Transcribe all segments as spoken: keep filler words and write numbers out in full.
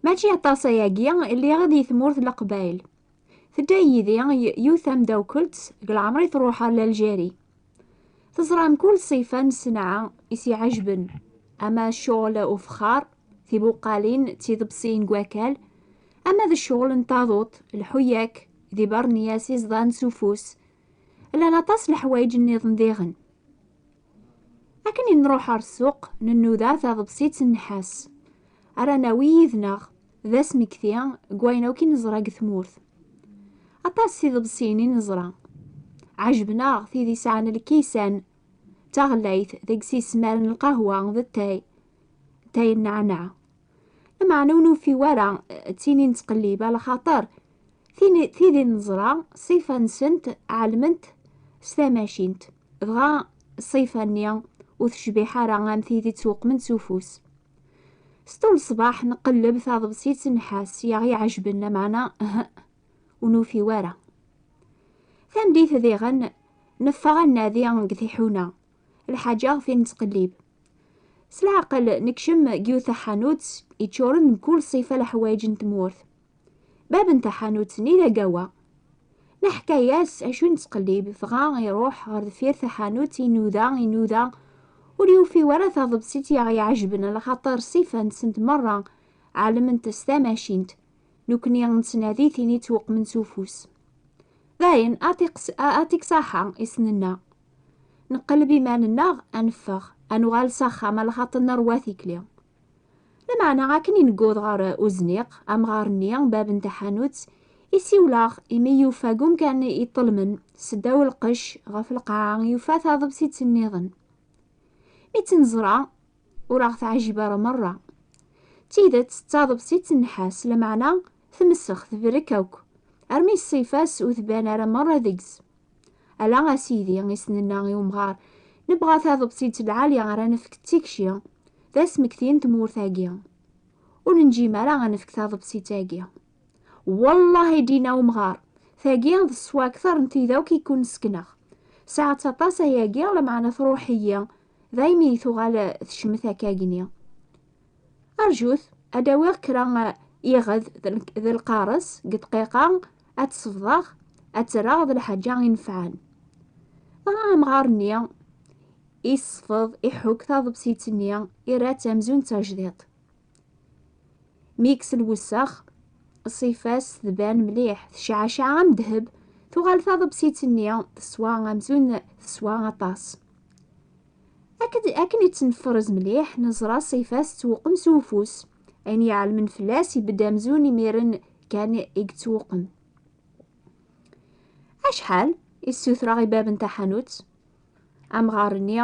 Mačči aṭas ayagi i lliɣ di tmurt n Leqbayel. Tedda yid-i y-, yiwet tamdawkelt, deg leɛmer i truḥ ar Lalǧeri. Teẓra mkul ṣṣifa n ssenɛa i s-iɛejben, ama ccɣel ufexxar, tibuqalin d tiḍebsiyin deg wakal, ama d ccɣel n taḍuṭ, lḥuyak, d ibernyas iẓḍan s ufus. Llan aṭas n leḥwayeǧ nniḍen diɣen. Akken i nruḥ ɣer ssuq, nennuda taḍebsit n nnḥas. Ara nawi yid-neɣ, d asmekti deg wayen akk i neẓra deg tmurt. Aṭas n tiḍebsiyin i neẓra. Ɛejben-aɣ tid yesɛan lkisan, d taɣellayt deg-s isemar n lqahwa d ttay, ttay n nneɛneɛ. Lameɛna ur nufi wara, eh, d tin i nettqellib, ala xaṭer tin, tid i neẓra, ṣṣifa-nsent ɛelment s tamacint, dɣa ṣṣifa-nni ur tecbiḥ ara am tid i ttwuqment s ufus. S tul ṣṣbeḥ nqelleb taḍebsit n nnḥas i aɣ-iɛejben, lameɛna, eh, ur nufi wara. Tameddit diɣen, neffeɣ ad nadi deg tiḥuna, lḥaǧa ɣef i nettqellib. S leɛqel, nekcem deg yiwet taḥanut iččuren d mkul ṣṣifa leḥwayeǧ n tmurt. Bab n taḥanut-nni d agawa. Neḥka-yas acu i nettqellib, dɣa iruḥ ɣer deffir taḥanut, inuda, inuda, ur yufi wara taḍebsit i aɣ-iɛejben, ala xaṭer ṣṣifa-nsent merra ɛelment s tamacint, nekni nettnadi tin i ttwuqmen s ufus. Dayen, aṭik s-, a-, aṭik ṣaḥa, i s-nenna. Nqelleb iman-nneɣ, ad neffeɣ, ad nuɣal s axxam, ala xaṭer nerwa tikli. Lameɛna akken i negguḍ ɣer uzniq, amɣar-nni, bab n taḥanut, isiwel-aɣ imi yufa deg umkan i ṭṭelmen, seddaw lqecc, ɣef lqaɛa, yufa taḍebsit nniḍen. Mi tt-neẓra, ur aɣ-teɛjib ara merra. D tidet, d taḍebsit n nnḥas, lameɛna temsex, tebrek akk, armi ṣṣifa-s ur tban ara merra deg-s. Ala a sidi, i s-nenna i umɣar, nebɣa taḍebsit lɛali ara nefk d tikci, d asmekti n tmurt-agi. Ur nenǧim ara ad nefk taḍebsit-agi. Wellah, i d-yenna umɣar, tagi d ṣṣwa akter n tid akk i kun-sekneɣ. Sɛiɣ-tt aṭas ayagi, lameɛna truḥ-iyi, daymi i tuɣal tecmet akka-gini. Arjut, ad awiɣ kra, eh, iɣed d l-, d lqares, deg dqiqa ad tt-sefḍeɣ, ad tt-rreɣ d lḥaǧa inefɛen. Dɣa amɣar-nni isfeḍ, iḥuk taḍebsit-nni, irra-tt amzun d tajdiṭ. Mi yekkes lwessex, ṣṣifa-s tban mliḥ, tecɛacaɛ am ddheb, tuɣal taḍebsit-nni teswa amzun teswa aṭas. Akken, akken i tt-nefrez mliḥ, neẓra ṣṣifa-s tettwuqem s ufus. Ayen iɛelmen fell-as ibedd amzun imiren kan i yettwuqem. "Acḥal?" i ssutreɣ i bab n taḥanut. Amɣar-nni,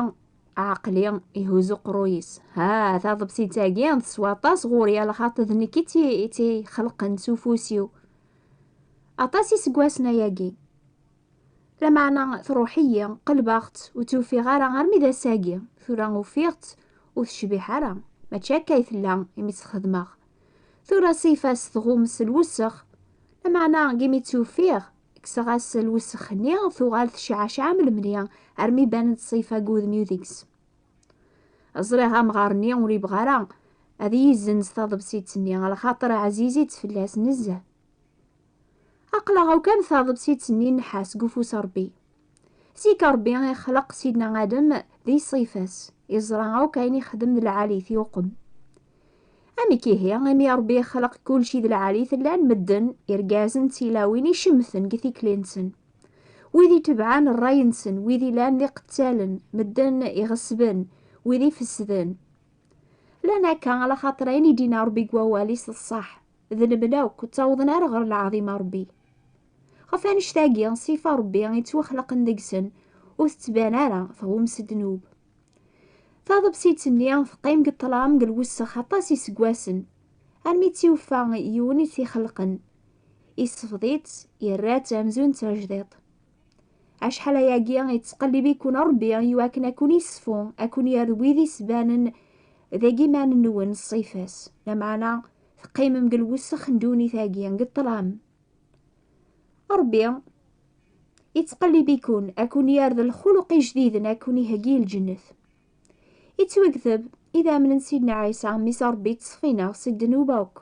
aɛeqli, ihuzz uqerruy-is. "Ha, taḍebsit-agi teswa aṭas ɣur-i, ala xaṭer d nekk i tt-, i tt-ixelqen s ufus-iw. Aṭas iseggasen ayagi." Lameɛna truḥ-iyi, qelbeɣ-tt, ur tt-ufiɣ ara armi d ass-agi. Tura ufiɣ-tt, ur tecbiḥ ara. Mačči akka i tella imi tt-xedmeɣ. Tura ṣṣifa-s tɣum s lwessex. Lameɛna deg imi tt-ufiɣ, kkseɣ-as lwessex-nni, tuɣal tecɛacaɛ am lemni, armi banent ṣṣifa deg wudem-iw deg-s. Ẓriɣ amɣar-nni ur yebɣi ara ad iyi-yezzenz taḍebsit-nni, ala xaṭer ɛzizit fell-as nezzeh. Aql-aɣ akk am taḍebsit-nni n nnḥas deg ufus Ṛebbi. Zik Ṛebbi ixleq Sidna Adem di ṣṣifa-s, iẓra akk ayen ixdem d lɛali, t-yuqem. Amek ihi, imi Ṛebbi ixleq kulci d lɛali, llan medden, irgazen d tilawin icemten deg tikli-nsen. Wid itebɛen ṛṛay-nsen, wid ilan d iqettalen, medden iɣesben, wid ifesden. Llan akka, ala xaṭer ayen i d-yenna Ṛebbi deg wawal-is d ṣṣeḥ. D lemla akk ur ttawḍen ara ɣer lɛaḍima Ṛebbi. Ɣef annect-agi, ṣṣifa Ṛebbi yettwaxelqen deg-sen ur tettban ara, tɣum s ddnub. Taḍebsit-nni teqqim deg ṭṭlam deg lwessex aṭas iseggasen, armi tt-yufa yiwen i tt-ixelqen. Isfeḍ-itt, yerra-tt amzun d tajdiṭ. Acḥal ayagi yettqellib-iken Ṛebbi iwakken ad ken-isfu, ad ken-yerr d wid isbanen deg iman-nwen ṣṣifa-s, lameɛna teqqimem deg lwessex n ddunit-agi, deg ṭṭlam. Ṛebbi yettqellib-iken ad ken-yerr d lxuluq ijdiden, ad ken-iheggi i lǧennet. Ittwakteb, idammen n Sidna Ɛisa, mmi-s Ṛebbi, ttṣeffin-aɣ si ddnub akk.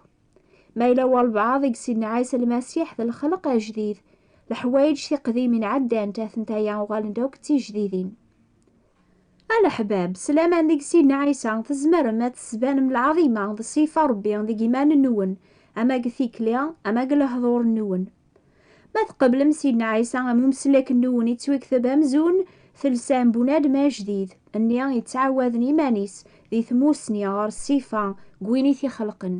Ma yella walbeɛḍ deg Sidna Ɛisa Lmasiḥ d lxelq ajdid, leḥwayeǧ tiqdimin ɛeddant, atent-aya uɣalent akk d tijdidin. A leḥbab, s laman deg Sidna Ɛisa, tzemrem ad tesbanem lɛaḍima d ṣṣifa Ṛebbi deg iman-nwen, ama deg tikli, ama deg lehḍur-nwen. Ma tqeblem Sidna Ɛisa am umeslak-nwen yettwikteb amzun telsam bunadem ajdid, nni yettɛawaden iman-is di tmusni ɣer ṣṣifa n win i t-ixelqen.